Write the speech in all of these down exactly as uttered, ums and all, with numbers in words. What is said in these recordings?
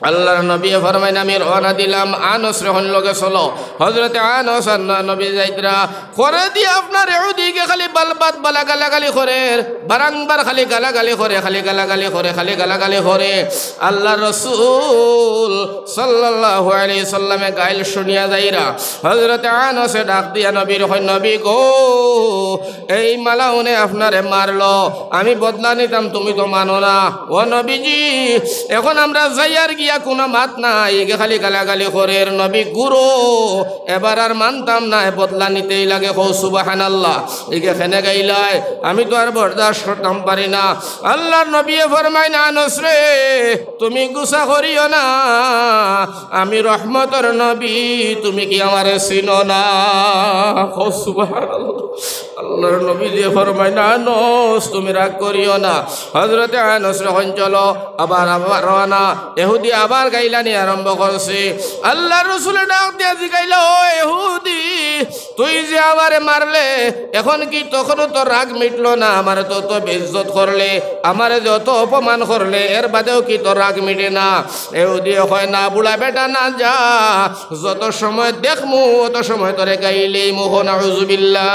আল্লাহর নবী ফরমাইন, "আমি রওয়ানা দিলাম, আনসরে কইন লগে চলো।" হযরতে আনস আর ন-, নবী যাইতরা, করে দিয়া আপনার এহুদিগে খালি বাল-, বাত বালা গালাগালি করের, বারংবার খালি গালাগালি করে, খালি গালাগালি করে, খালি গালাগালি করে। আল্লাহর রাসূল সাল্লাল্লাহু আলাইহি সাল্লামে গাইল শুনিয়া যাইরা, হযরতে আনসে ডাক দিয়া নবীরে কইন, "নবী গো, এই মালাউনে আপনারে মারলো, আমি বদলা নিতাম, তুমি তো মানো না। ও নবীজি, এখন আমরা যাইয়ার গিয়া কুনু মাত নাই, ইগে খালি গালাগালি করের, নবী গুরু, এবার আর মানতাম না, বদলা নিতেই লাগে।" কও সুবহানাল্লাহ। ইগে কেনে গাইলায়, আমি তো আর বরদাস্ত করতাম পারি না। আল্লাহর নবীয়ে ফরমাইন, "আনস রে, তুমি গুসা করিও না, আমি রহমতর নবী, তুমি কি আমারে চিনো না?" কও সুবহানাল্লাহ। আল্লাহর নবীজিয়ে ফরমাইন, "আনস, তুমি রাগ করিও না।" হযরতে আনসরে কইন, "চলো।" আবার, আবার রওয়ানা। এহুদি আবার গাইলানি আরম্ভ করছে। আল্লাহর রাসূলে ডাক দিয়া জিগাইলা, "ও এহুদি, তুই যে আমারে মারলে, এখন কি তখনও তোর রাগ মিটলো না? আমারে তো অত বেইজ্জত করলে, আমারে যে অত অপমান করলে, এর বাদেও কি তোর রাগ মিটে না?" এহুদিয়ে কয়, "না বুড়া বেটা, না, যা, যত সময় দেখমু, অত সময় তোরে গাইলেইমু।" নাউজুবিল্লাহ।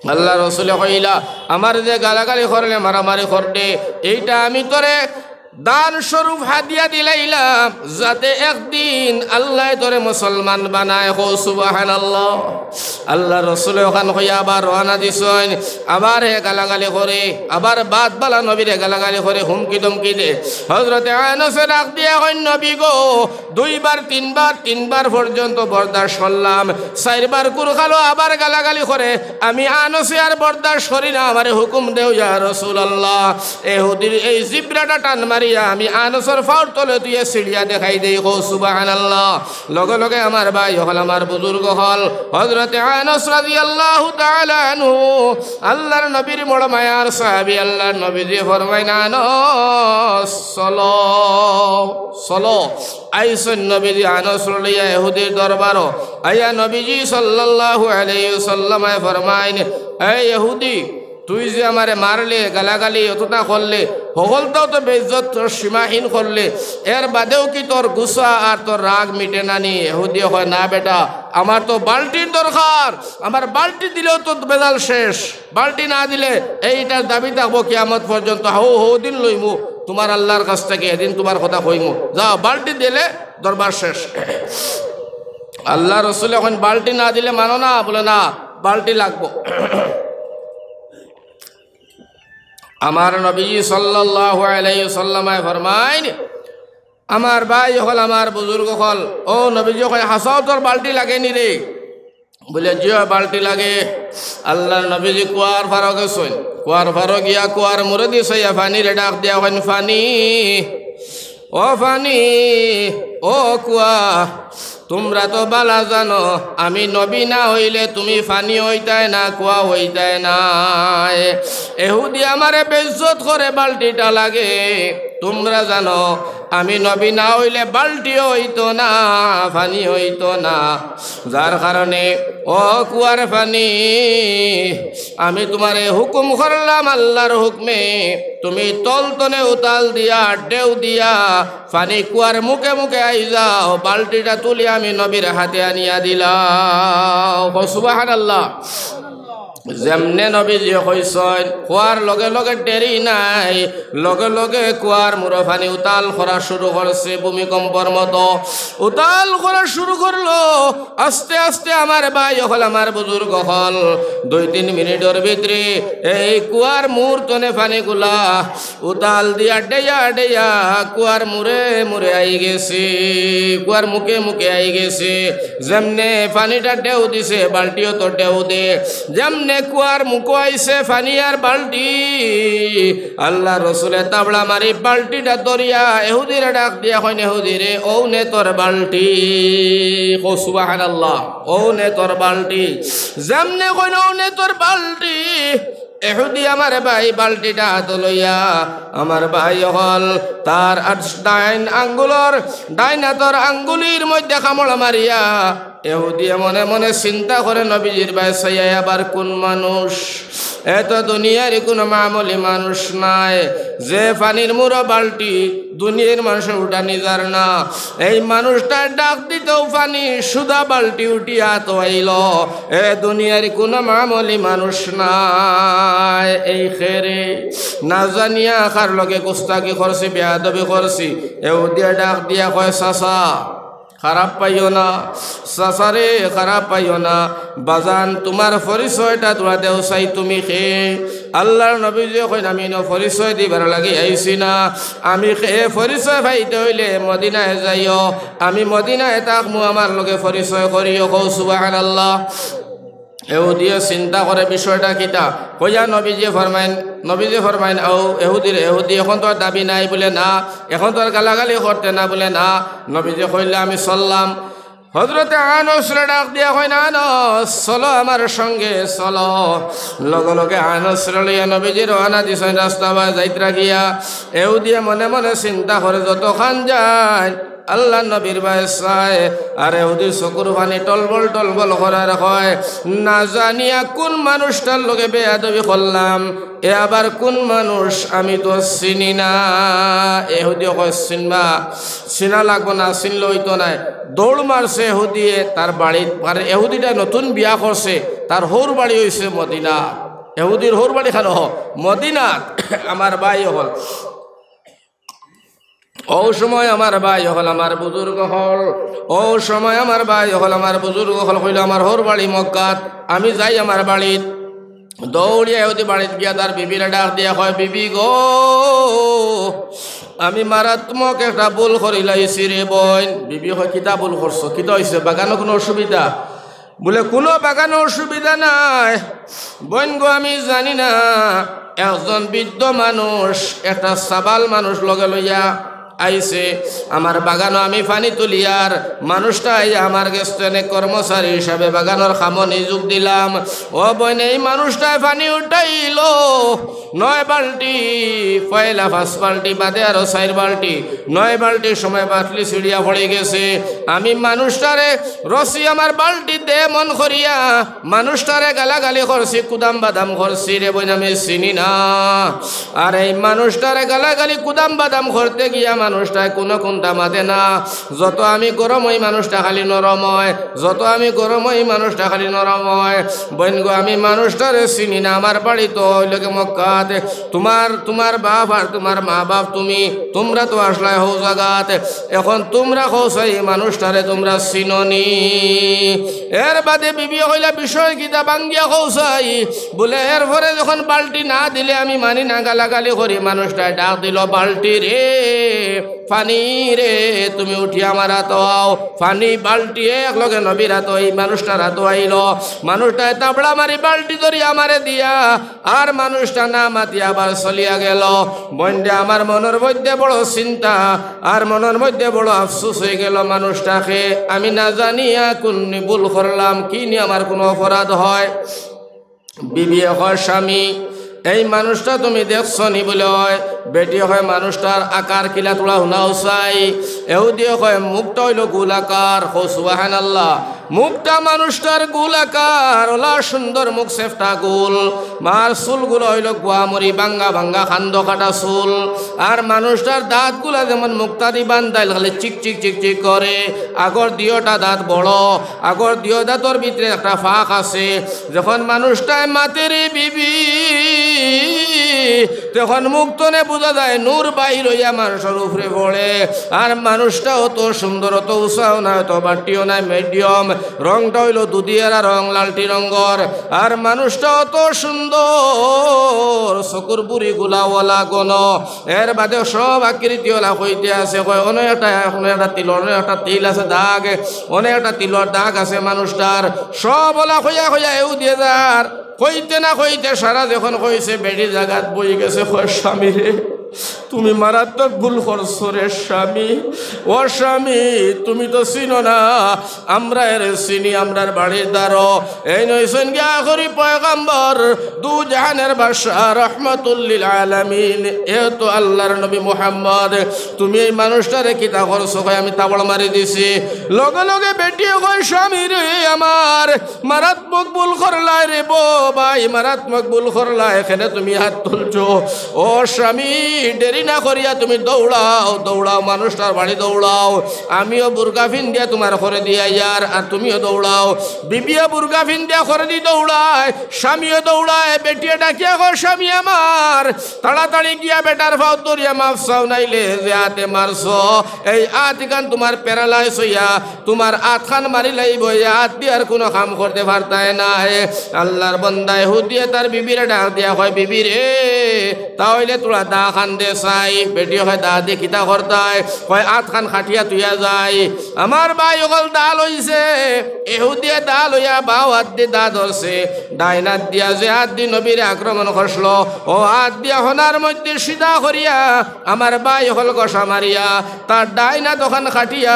আল্লাহর রাসূলে কইলা, "আমার যে গালাগালি করলে, মারামারি করলে, এইটা আমি তোরে দান স্বরূপ হাদিয়া দিলাইলাম, যাতে একদিন আল্লায় তোরে মুসলমান বানায়।" কও সুবহানাল্লাহ। আল্লাহর রাসূলে অখান কইয়া আবার রওয়ানা দিছইন, আবার হে গালাগালি করে, আবার বাত বালা নবীরে গালাগালি করে, হুমকি ধমকি দে। হযরতে আনসে ডাক দিয়া কইন, "নবী গো, দুইবার, তিনবার, তিনবার পর্যন্ত বরদাস্ত করলাম, চাইরবার কুরখালো আবার গালাগালি করে, আমি আনসে আর বরদাস্ত করি না, আমারে হুকুম দেও ইয়া রাসূলুল্লাহ।" এহুদির এই জিব্রাটা টান মারিয়া আমি আনসর ফাওর তলে তুইয়া ছিড়িয়া দেখাই দেই। কও সুবহানাল্লাহ। লগে লগে আমার ভাই অকল, আমার বুজুর্গ অকল, হযরতে আনস রাদিয়াল্লাহু তাআলা আনহু, আল্লাহর নবীর বড় মায়ার সাহাবী, আল্লাহর নবীজিয়ে ফরমাইন, "আনস, চলো, চলো।" আইছইন নবীজি আনসরে লইয়া এহুদির দরবারো। আইয়া নবীজি সাল্লাল্লাহু আলাইহি ওয়াসাল্লামে ফরমাইন, "এই এহুদি, তুই যে আমারে মারলে, গালাগালি অতটা করলে, হকলতাও তো বেইজ্জত তোর সীমাহীন করলে, এর বাদেও কি তোর গুসা আর তোর রাগ মিটে না নি?" এহুদিয়ে কয়, "না বেটা, আমার তো বালতির দরকার, আমার বালতি দিলেও তো বেজাল শেষ, বালতি না দিলে এইটার দাবি থাকবো কিয়ামত পর্যন্ত, হউ, হউ দিন লইমু তুমার আল্লাহর কাছ থাকি, এদিন তুমার কথা কইমু, যাও বালতি দিলে দরবার শেষ।" আল্লাহর রাসূলে কইন, "বালতি না দিলে মানো না?" বলে, "না, বালতি লাগবো।" আমার নবীজি সাল্লাল্লাহু আলাইহি ওয়াসাল্লামে ফরমাইন, আমার ভাই অকল, আমার বুজুর্গ অকল, ও নবীজি কয়, "হাছাউ তোর বালতি লাগে নি রে?" বলে, "জি অয়, বালতি লাগে।" আল্লাহর নবীজি কুয়ার পারো গেছইন, কুয়ার পারো গিয়া কুয়ার মুরেদি চাইয়া পানিরে ডাক দিয়া কইন, "পানি, ও পানি, ও কুয়া, তুমরা তো বালা জানো, আমি নবী না অইলে তুমি পানি অইতায় না, কুয়া অইতায় নায়। এহুদি আমারে বেইজ্জত করে, বালতিটা লাগে। তুমরা জানো, আমি নবী না অইলে বালতিও অইতো না, পানি অইতো না। যার কারণে, ও কুয়ার পানি, আমি তুমারে হুকুম করলাম আল্লাহর হুকমে, তুমি তলতনে উতাল দিয়া, ঢেউ দিয়া, পানি কুয়ার মুখে মুখে আই যাও, বালতিটা তুলি আমি নবীর হাতে আনিয়া দিলাও।" কও সুবহানাল্লাহ। যেমনে নবীজি কইছইন, কওয়ার লগে লগে দেরি নাই, লগে লগে কুয়ার মুরো পানি উতাল করা শুরু করছে, ভূমিকম্পর মতো উতাল করা শুরু করলো। আস্তে আস্তে আমার ভাই অকল, আমার বুজুর্গ অকল, দুই তিন মিনিটর ভিতরে এই কুয়ার মুর তনে পানিগুলা উতাল দিয়া ডেয়া ডেয়া কুয়ার মুরে মুরে আই গেছে, কুয়ার মুখে মুখে আই গেছে। যেমনে পানিটা ঢেউ দিছে, বালতিও তো ঢেউ দে। যেমনে কুয়ার মুখো আইছে পানি আর বালতি, আল্লাহর রসুলে তাবড়া মারি বালতিটা ধরিয়া এহুদিরে ডাক দিয়া কইন, "এহুদিরে, অউ নে তোর বালতি।" কও সুবহানাল্লাহ। "অউ নে তোর বালতি।" যেমনে কইন, "অউ নে তোর বালতি", এহুদি আমার ভাই বালতিটা আতো লইয়া, আমার ভাই অকল, তার আট-, ডাইন আঙ্গুলর, ডাইন আতর আঙ্গুলির মধ্যে কামড় মারিয়া এহুদিয়ে মনে মনে চিন্তা করে, নবীজির বায় চাইয়া, "এ আবার কুন মানুষ? এ তো দুনিয়ার কুনু মামুলি মানুষ নায়, যে পানির মুড়ো বালটি দুনিয়ার মানুষর উঠানি যার না। এই মানুষটায় ডাক দিতেউ পানি, সুদা বালটি উঠিয়া তো আইলো। এ দুনিয়ার কুনু মামুলি মানুষ নায়। এই খেরে না জানিয়া কার লগে গুস্তাকি করছি, বেয়াদবি করছি।" এহুদিয়ে ডাক দিয়া কয়, "চাচা, খারাপ পাইও না, চাচারে, খারাপ পাইও না। বাজান, তুমার পরিচয়টা তুরা দেও চাই, তুমি কে?" আল্লার নবীজিয়ে কইন, "আমি ইনো পরিচয় দিবার লাগি আইছি না, আমি কে পরিচয় পাইতে অইলে মদিনায় যাইও, আমি মদিনায় থাকমু, আমার লগে পরিচয় করিও।" কও সুবহানাল্লাহ। এহুদিয়ে চিন্তা করে বিষয়টা কিতা, কইয়া নবীজিয়ে ফরমাইন, নবীজিয়ে ফরমাইন, "ও এহুদিরে, এহুদি, এখন তো আর দাবি নাই?" বুলে, "না।" "এখন তো আর গালাগালি করতে না?" বুলে, "না।" নবীজিয়ে কইলা, "আমি চললাম।" হজরতে আনসরে ডাক দিয়া কইন, "আনস, চলো আমার সঙ্গে, চলো।" লগে লগে আনসরে লইয়া নবীজি রওয়ানা দিছইন রাস্তা বায় যাইতরা গিয়া। এহুদিয়ে মনে মনে চিন্তা করে, যতখান যায় আল্লার নবীর বায় চায়, আর এহুদির চকুর পানি টলবল টলবল করার কয়, "না জানিয়া কুন মানুষটার লগে বেয়াদবি করলাম, এ আবার কুন মানুষ, আমি তো চিনি না।" এহুদিয়ে কয়, "চিনবা, চিনা লাগবো না, চিনলে অইতো নায়।" দৌড় মারছে এহুদিয়ে তার বাড়িত, আর এহুদিটা নতুন বিয়া করছে, তার হউর বাড়ি অইছে মদিনা। এহুদির হউর বাড়ি খানো হ, মদিনা। আমার বায় অকল, ও সময় আমার বায় অকল, আমার বুজুর্গ অকল, ও সময় আমার বায় অকল, আমার বুজুর্গ অকল কইলো, "আমার হউর বাড়ি মক্কাত, আমি যাই আমার বাড়িত।" দৌড়িয়া এহুদি বাড়িত গিয়া তার বিবিরে ডাক দিয়া কয়, "বিবি গো, আমি মারাত্মক একটা ভুল করিলাইছি রে বইন।" বিবি কয়, "কিতা ভুল করছো? কিতা অইছে? বাগানো কুনু অসুবিধা?" বুলে, "কুনু বাগানো অসুবিধা নাই। বইন গো, আমি জানি না, একজন বৃদ্ধ মানুষ, একটা সাবাল মানুষ লগে লইয়া আইছে। আমার বাগানো আমি পানি তুলিয়ার, মানুষটা আইয়া আমার গেছ থনে কর্মচারী হিসাবে বাগানর কামো নিযুক্ত দিলাম। ও বইন, এই মানুষটায় পানি উঠাইলো নয় বালটি, পয়লা পাঁচ বালটি, বাদে আরো চাইর বালটি, নয় বালটির সময় বাটলি ছিড়িয়া পড়ি গেছে। আমি মানুষটারে রশি আমার বালটি দে মন করিয়া মানুষটারে গালাগালি করছি, কুদাম বাদাম করছি রে বইন, আমি চিনি না।" আর এই মানুষটারে গালাগালি কুদাম বাদাম করতে গিয়া মানুষটায় কুনু কুন্তা মাতে না। যত আমি গরম অই মানুষটা খালি নরম অয়, যত আমি গরম অই মানুষটা খালি নরম অয়। বইন গো, আমি মানুষটারে চিনি না, আমার বাড়ি তো অইলো গি মক্কাত। তুমার, তুমার বাপ আর তুমার মা বাপ তুমি, তুমরা তো আছলায় হউ জাগাত। এখন তুমরা কও চাই, এই মানুষটারে তুমরা চিনো নি? এর বাদে বিবিয়ে কইলা, "বিষয় কিতা ভাঙ্গিয়া কও চাই?" বুলে, "এরপরে যখন বালটি না দিলে আমি মানি না, গালাগালি করি, মানুষটায় ডাক দিলো, 'বালটি রে, পানি রে, তুমি উঠিয়া আমার আতো আও।' পানি বালটি একলগে নবীর আতো, এই মানুষটার আতো আইলো। মানুষটায় তাবড়া মারি বালটি ধরি আমারে দিয়া আর মানুষটা না মাতিয়া আবার চলিয়া গেলো। বইন রে, আমার মনর মধ্যে বড় চিন্তা, আর মনর মধ্যে বড় আফসোস অইগেলো। মানুষটা কে, আমি না জানিয়া কুন নি ভুল করলাম, কি নি আমার কুনু অপরাধ অয়?" বিবিয়ে কয়, "স্বামী, এই মানুষটা তুমি দেখছো নি?" বুলে, "অয়।" বেটিয়ে কয়, "মানুষটার আকার কিলা তুলা হুনাও চাই।" এহুদিয়ে কয়, "মুখটা অইলো গুল আকার।" কও সুবহানাল্লাহ। মুখটা মানুষটার গুল আকার, অলা সুন্দর মুখ, সেফটা গুল। মার চুলগুলা অইলো গুয়ামুড়ি, ভাঙ্গা ভাঙ্গা কান্দ কাটা চুল। আর মানুষটার দাঁতগুলা যেমন মুক্তাদি বান্দাইল, খালি চিক চিক চিক চিক করে। আগর দিওটা দাঁত বড়, আগর দিও দাঁতর ভিতরে একটা ফাঁক আছে। যখন মানুষটায় মাতে রে বিবি, তখন মুখ তনে বুঝা যায় নূর বাইর অইয়া মানুষর উপরে পড়ে। আর মানুষটা অত সুন্দর, অত উচাও নায়, অত বাট্টিও নায়, medium। রংটা অইলো দুধিয়ারা রং, লালটি রঙর। আর মানুষটা অত সুন্দর, চকুর বুড়িগুলা অলা ঘন। এর বাদে সব আকৃতি অলা কইতে আছে, কয়, অনো একটা, অনো একটা তিলর, অনো একটা তিল আছে দাগ, অনো একটা তিলর দাগ আছে মানুষটার। সব অলা কইয়া কইয়া এহুদিয়ে যার। কইতে না কইতে সারা যখন কইছে, বেটি জাগাত বই গেছে, কয়, "স্বামীরে, তুমি মারাত্মক ভুল করছো রে স্বামী। ও স্বামী, তুমি তো চিনো না, আমরা এরে চিনি, আমরার বাড়ির দ্বারো। এইন অইছইন গিয়া আখরি পয়গাম্বর, দু জাহানের বাদশা, রহমাতুল্লিল আলামিন। এ তো আল্লাহর নবী মুহাম্মদ। তুমি এই মানুষটারে কিতা করছো? কয়, আমি তাবড় মারি দিছি। লগে লগে বেটিয়ে কয়, স্বামী রে আমার, মারাত্মক ভুল করলায় রে বো ভাই, মারাত্মক ভুল করলায়, এখানে তুমি আত তুলছো। ও স্বামী, দেরি না করিয়া তুমি দৌড়াও, দৌড়াও, মানুষটার বাড়ি দৌড়াও। আমিও বুরকা ফিন্দিয়া তুমার ঘরে দিয়া আইয়ার, আর তুমিও দৌড়াও। বিবিয়ে বুরকা ফিন্দিয়া ঘরেদি দৌড়ায়, স্বামীও দৌড়ায়। বেটিয়ে ডাকিয়া কয়, স্বামী আমার, তাড়াতাড়ি গিয়া বেটার পাও ধরিয়া মাফ চাও, নাইলে যে আতে মারছো, এই আত ইখান তুমার প্যারালাইজ অইয়া তুমার আতখান মারি লাইবো, এই আত দি আর কুনু কাম করতে পারতায় নায়। আল্লাহর বন্দা এহুদিয়ে তার বিবিরে ডাক দিয়া কয়, বিবি রে, তা অইলে তুরা দা খান দে চাই। বেটিয়ে কয়, দা দি কিতা করতায়? কয়, আতখান কাটিয়া থুইয়া যাই। আমার ভাই অকল, দা লইছে। এহুদিয়ে দা লইয়া বাউ আত দি দা ধরছে, ডাইন আত দিয়া যে আত দি নবীরে আক্রমণ করছিল, অউ আত দিয়া হনার মধ্যে সিধা করিয়া আমার ভাই অকল ঘষা মারিয়া তার ডাইন আত অখান কাটিয়া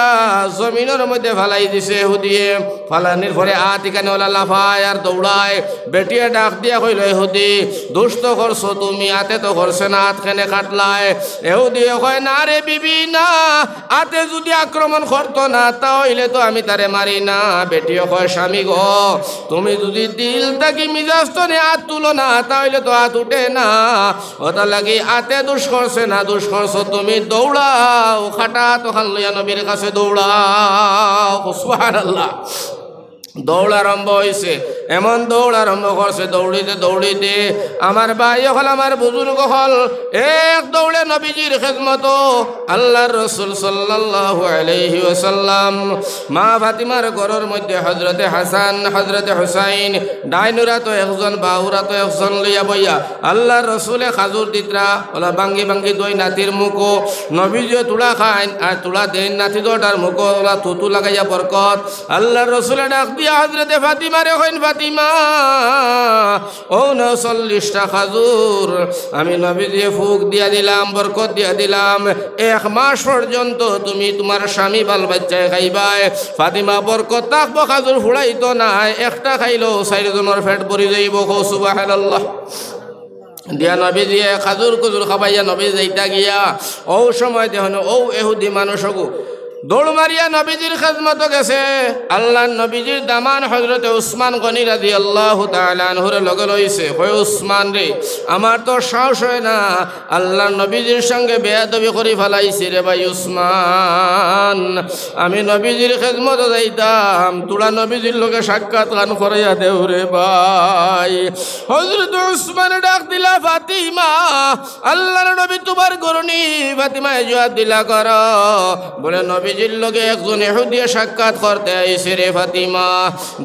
জমিনর মধ্যে ফালাই দিছে এহুদিয়ে। ফালানির পরে আত ইখানে অলা লাফায় আর দৌড়ায়। বেটিয়ে ডাক দিয়া কইল, এহুদি, দুষ তো করছো তুমি, আতে তো করছে না, আত কেনে কাটলায়? এহুদিয়ে কয়, না রে বিবি, না, আতে যুদি আক্রমণ করতো না, তা অইলে তো আমি তারে মারি না। বেটিয়ে কয়, স্বামী গো, তুমি যুদি দিল থাকি মিজাজ তনে আত তুলো না, তা অইলে তো আত উঠে না। অতার লাগি আতে দুষ করছে না, দুষ করছো তুমি। দৌড়াও, কাটা আত অখান লইয়া নবীর কাছে দৌড়াও। সুবহানাল্লাহ। দৌড় আরম্ভ অইছে, এমন দৌড় আরম্ভ করছে, দৌড়িতে দৌড়িতে আমার ভাই অকল, আমার বুজুর্গ অকল, এক দৌড়ে নবীজির খেদমতো। আল্লাহর রসুল সাল্লাল্লাহু আলাইহি ওয়াসাল্লাম, মা ফাতিমার ঘরর মধ্যে হজরতে হাসান, হজরতে হুসাইন, ডাইন আতো একজন, বাউ আতো একজন লইয়া বইয়া আল্লাহর রসুলে খাজুর দিতরা, অলা ভাঙ্গি ভাঙ্গি দই নাতির মুখো। নবীজিয়ে তুড়া খাইন আর তুড়া দেইন, নাতি দুটার মুখো অলা থুতু লাগাইয়া বরকত। আল্লাহর রসুলে ডাক দিয়া হজরতে ফাতিমারে কইন, ফাতিমা, অউ নেও চল্লিশটা খাজুর, আমি নবীজিয়ে ফুক দিয়া দিলাম, বরকত দিয়া দিলাম, এক মাস পর্যন্ত তুমি তুমার স্বামী বাল বাইচ্চায় খাইবায়। ফাতিমা, বরকত থাকবো, খাজুর ফুড়াইতো নায়, একটা খাইলেও চাইর জনর পেট ভরি যাইবো। কও সুবহানাল্লাহ। দিয়া নবীজিয়ে খাজুর কুজুর খাবাইয়া নবী যাইতা গিয়া, অউ সময় দেখইন অউ এহুদি মানুষগু দৌড় মারিয়া নবীজির খেদমতো গেছে। আল্লাহর নবীজির দামান হজরতে উসমান গনি রাদিয়াল্লাহু তাআলা আনহুরে লগে লইছে। কয়, উসমান রে, আমার তো সাহস অয় না আল্লাহর নবীজির সঙ্গে বেয়াদবি করি ফালাইছি রে ভাই উসমান। আমি নবীজির খেদমতো যাইতাম, তুড়া নবীজির লগে সাক্ষাৎ খান করাইয়া দেও রে ভাই। হজরত উসমানে ডাক দিলা, ফাতিমা, আল্লাহর নবী তুমার ঘরো নি? ফাতিমায় জুয়াব দিলা, ঘরো। বলে, নবীজির লগে একজন এহুদিয়ে সাক্ষাৎ করতে আইছে রে ফাতিমা,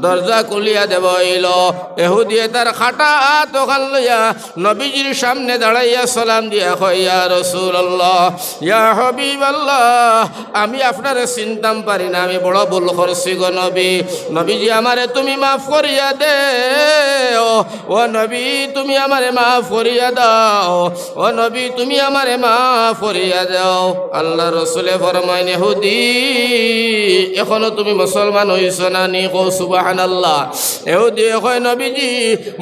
দরজা খুলিয়া দেওয়া অইলো। এহুদিয়ে তার কাটা আত অখান লইয়া নবীজির সামনে দাঁড়াইয়া সালাম দিয়া কয়, ইয়া রাসূলুল্লাহ, ইয়া হাবিবাল্লাহ, আমি আপনারে চিনতাম পারি না, আমি বড় ভুল করছি গো নবী। নবীজি, আমারে তুমি মাফ করিয়া দেও। ও নবী, তুমি আমারে মাফ করিয়া দাও। ও নবী, তুমি আমারে মাফ করিয়া দাও। আল্লাহর রসুলে ফরমাইন, এহুদি, এখনো তুমি মুসলমান অইছো না নি? কও সুবহানাল্লাহ। এহুদিয়ে কয়, নবীজি,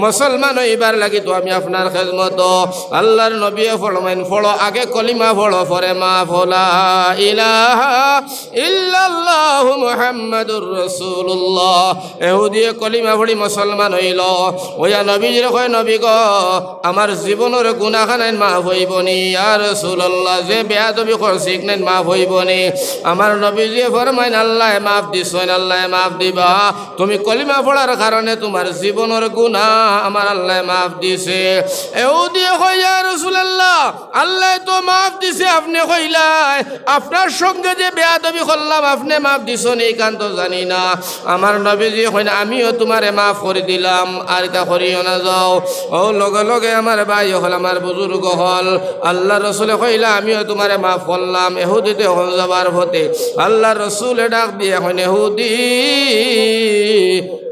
মুসলমান অইবার লাগি তো আমি আপনার খেদমতো। আল্লাহর নবীয়ে ফরমাইন, পড়ো, আগে কলিমা পড়ো, পরে মাফ। লা ইলাহা ইল্লাল্লাহু মুহাম্মাদুর রাসূলুল্লাহ। এহুদিয়ে কলিমা পড়ি মুসলমান অইলো। অইয়া নবীজিরে কয়, নবী গো, আমার জীবনর গুনাখানাইন মাফ অইবো নি? ইয়া রাসূলুল্লাহ, যে বেয়াদবি করছি, ইখানাইন মাফ অইবো নি? আমার নবীজিয়ে ফরমাইন, আল্লায় মাফ দিছইন, আল্লায় মাফ দিবা। তুমি কলিমা পড়ার কারণে তুমার জীবনর গুনা আমার আল্লায় মাফ দিছে। এহুদিয়ে কয়, ইয়া রাসূলুল্লাহ, আল্লায় তো মাফ দিছে, আপনে কইলায়, আপনার সঙ্গে যে বেয়াদবি করলাম, আপনে মাফ দিছইন, ইখান তো জানি না। আমার নবীজিয়ে কইন, আমিও তুমারে মাফ করি দিলাম, আর ইতা করিও না, যাও। অউ লগে লগে আমার ভাই অকল, আমার বুজুর্গ অকল, আল্লাহর রসুলে কইলা, আমিও তুমারে মাফ করলাম। এহুদিতে অখন যাবার পথে আল্লার রসুলে ডাক দিয়া কইন, "এহুদি,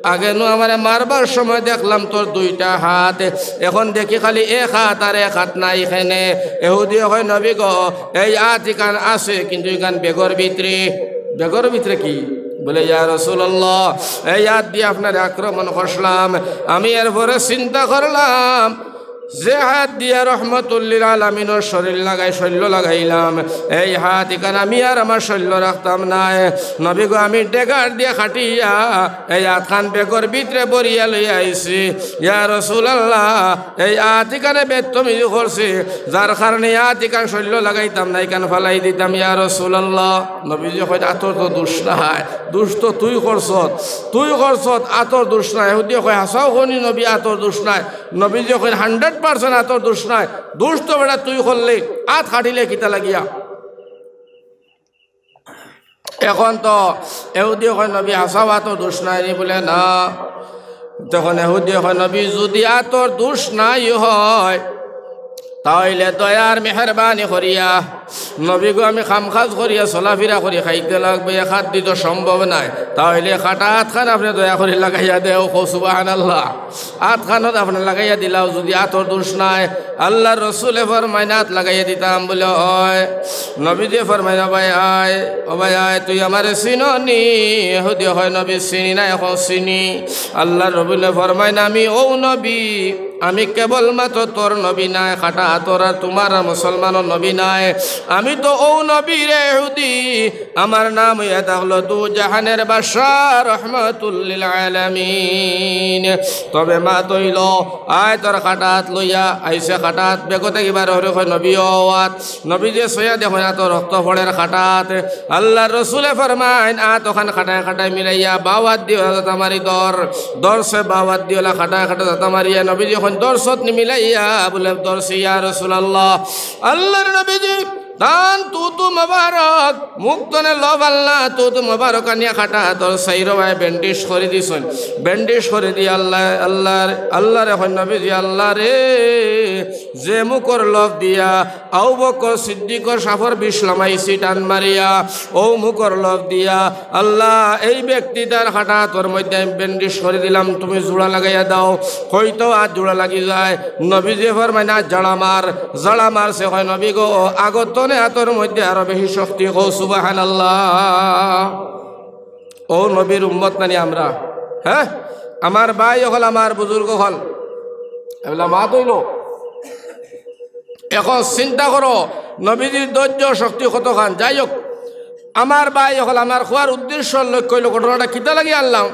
আগে নু আমারে মারবার সময় দেখলাম তোর দুইটা হাত, এখন দেখি খালি এক হাত আর এক হাত নাই কেনে।" এহুদিয়ে কয়, "নবী গো, এই আত ইখান আছে, কিন্তু ইখান বেগর ভিতরে।" বেগর ভিতরে কি? বলে, "ইয়া রাসূলুল্লাহ, এই আত দিয়া আপনারে আক্রমণ করছিলাম, আমি এরপরে চিন্তা করলাম, যে হাত দিয়া রহমতুল্লিল আলামিনর শরীর লাগাই, শল্য লাগাইলাম, এই হাত ইখান আমি আর আমার শল্য রাখতাম নায়। নবী গো, আমি ডেগার দিয়া কাটিয়া এই আতখান বেগর ভিতরে ভরিয়া লইয়া আইছি। ইয়া রাসূলুল্লাহ, এই আত ইখানে বেদতমিজি করছি, যার কারণে আত ইখান শল্য লাগাইতাম না, ইখান ফালাই দিতাম, ইয়া রাসূলুল্লাহ।" নবীজি কইন, "আতর তো দোষ নাই, দোষ তো তুই করছত, তুই করছত, আতর দোষ নাই।" এহুদিয়ে কয়, "হাছাউ কওনি নবী, আতর দোষ নাই?" নবীজি কইন, "হান্ড্রেড পার্সেন্ট আতর দোষ নাই, দোষ তো বেটা তুই করলে, আত কাটিলে কিতা লাগিয়া?" এখন তো এহুদিয়ে কয়, "নবী, হাছাউ আতর দোষ নাই নি?" বলে, "না।" তখন এহুদিয়ে কয়, "নবী, যুদি আতর দোষ নাই হয়, তাইলে দয়ার মেহেরবানি করিয়া, নবী গো, আমি কাম কাজ করিয়া, চলাফিরা করি খাইতে লাগবো, এক আত দি তো সম্ভব নায়, তাইলে কাটা আতখান আপনে দয়া করি লাগাইয়া দেও।" কও সুবহানাল্লাহ। আতখানো আপনে লাগাইয়া দিলাও, যুদি আতর দোষ নাই। আল্লার রসুলে ফরমাইন, "আত লাগাইয়া দিতাম?" বলে, "অয়।" নবীজি ফরমাইন, "ও ভাই আয়, ও ভাই আয়, তুই আমারে চিনো নি?" এহুদিয়ে কয়, "নবী, চিনি না, এখন চিনি।" আল্লার রসুলে ফরমাইন, "আমি অউ নবী, আমি কেবলমাত্র তোর নবী নায়, কাটা আতর আর তুমার আর মুসলমানর নবী নায়। আমি তো অউ নবী রে এহুদি, আমার নাম অইয়া থাকলো দু জাহানের বাদশা রহমতুল্লিল আলামিন। তবে মাত অইলো, আয় তোর কাটা আত লইয়া।" আইছে কাটা আত, বেগো থাকি বার করি কয়, "নবী, অউ আত।" নবীজিয়ে ছইয়া দেখইন, আতো রক্ত পড়ের কাটা আত। আল্লার রসুলে ফরমাইন, "আত অখান কাটায় কাটায় মিলাইয়া বাউ আত দি ওলা জাতা মারি ধর।" ধরছে বাউ আত দি ওলা কাটায় কাটায় জাতা মারিয়া। নবীজিয়ে কইন, "ধরছত নি মিলাইয়া?" বলে, "ধরছি ইয়া রাসূলুল্লাহ।" আল্লার নবীজি তান থুথু মোবারক, মুখ তনে লব আল্লা, থুথু মোবারক আনিয়া কাটা আতর চাইরোবায় ব্যান্ডেজ করি দিছইন। ব্যান্ডেজ করি দিয়া আল্লা, আল্লার, আল্লারে কইন, "নবীজি, আল্লারে, যে মুখর লব দিয়া আবু বকর সিদ্দিকর সাফর বিষ লামাইছি টান মারিয়া, অউ মুখর লব দিয়া, আল্লা, এই ব্যক্তিটার কাটা আতর মধ্যে আমি ব্যান্ডেজ করি দিলাম, তুমি জোড়া লাগাইয়া দেও।" কইতো আত জোড়া লাগি যায়। নবীজিয়ে ফরমাইন, "আত জাড়া মার।" জাড়া মারছে, কয়, "নবী গো, আগর তনে আতর মধ্যে আরো বেশি শক্তি।" কও সুবহানাল্লাহ। অউ নবীর উম্মত নানি আমরা? হে, আমার ভাই অকল, আমার বুজুর্গ অকল, এবলা মাত অইলো। এখন চিন্তা করো, নবীজির ধৈর্য শক্তি কতখান। যাই হোক, আমার ভাই অকল, আমার কওয়ার উদ্দেশ্য, লক্ষ্য অইলো ঘটনাটা কিতা লাগি আনলাম।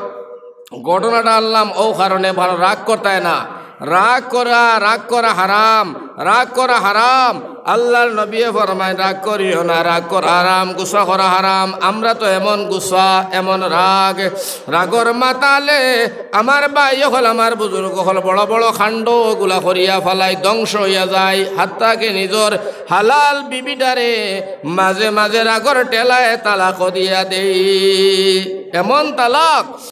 ঘটনাটা আনলাম অউ কারণে, ভালা রাগ করতায় না। রাগ করা, রাগ করা হারাম, রাগ করা হারাম। আল্লার নবীয়ে ফরমাইন, "রাগ করিও না, রাগ করা হারাম, গুসা করা হারাম।" আমরা তো এমন গুসা, এমন রাগ, রাগর মাতালে আমার ভাই অকল, আমার বুজুর্গ অকল বড় বড় কাণ্ড গুলা করিয়া ফালাই, ধ্বংস অইয়া যায়। হাত্তা কি নিজর হালাল বিবিটারে মাঝে মাঝে রাগর ঠেলায় তালাক দিয়া দেই। এমন তালাক,